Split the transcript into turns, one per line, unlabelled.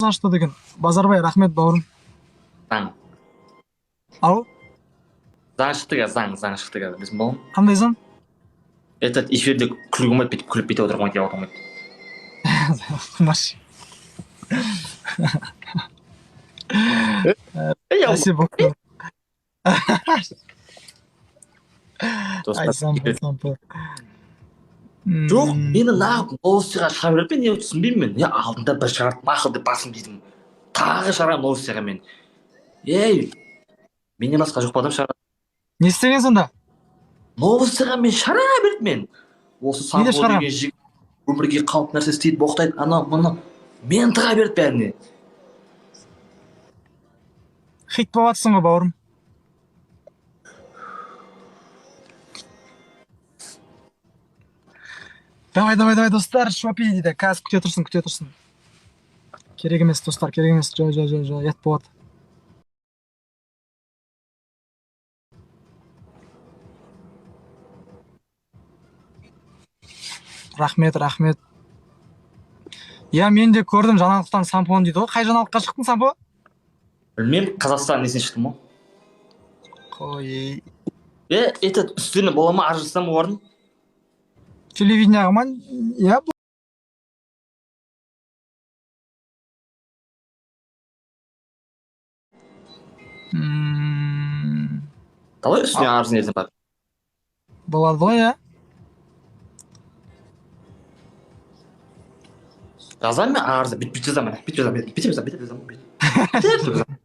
Ашты деген. Базарбай, рахмет, бауырым.
Заң.
Ау.
Заң шықты қазір, заң шықты қазір, білесің ба оны?
Қандай заң?
Этот эфирде күлуге болмайды, бүйтіп күліп, бүйтіп отыруға болмайды, ұялуға болмайды.
Маш.
Ей,
Спасибо.
Достар,
Ай, Сампо, Сампо.
Жоқ, мені нағып новостиға шығара береді, мен не түсінбеймін мен. Е, алдында бір шығарды, мақұл деп басым дедім. Тағы шығарамын новостиға мен. Ей, менен басқа жоқ па адам шығарады?
Не істеген сонда?
Новостиға мен шығара берді мен. Осы
Не деп
Сампо
шығарған?
деген жігіт өмірге қауіпті нәрсе істейді, боқтайды, анау мынау. Мен тыға берді бәріне.
Хит болып жатрсың ғой, бауырым. Давай, давай, давай, достар, шопи дейді. Қазір, күте тұрсын, күте тұрсын. Керек емес, достар, керек емес. Жо, жо, жо, жо, ұят болады. Рахмет, рахмет. Иә, мен де көрдім жаңалықтан Сампоны дейді ғой. Қай жаңалыққа шықтың, Сампо?
Білмеймін, Қазақстан несіне шықтым ғой.
Қой.
Е, этот үстіне бола ма, ажырасам олардың?
Телевидениеға ма? Иә.
Давай үстіне арыз несін бар.
Болады ғой, иә.
Жазамын мен арызды, бүйтіп бүйтіп жазамын, бүйтіп жазамын, бүйтіп жазамын, бүйтіп жазамын, бүйтіп жазамын.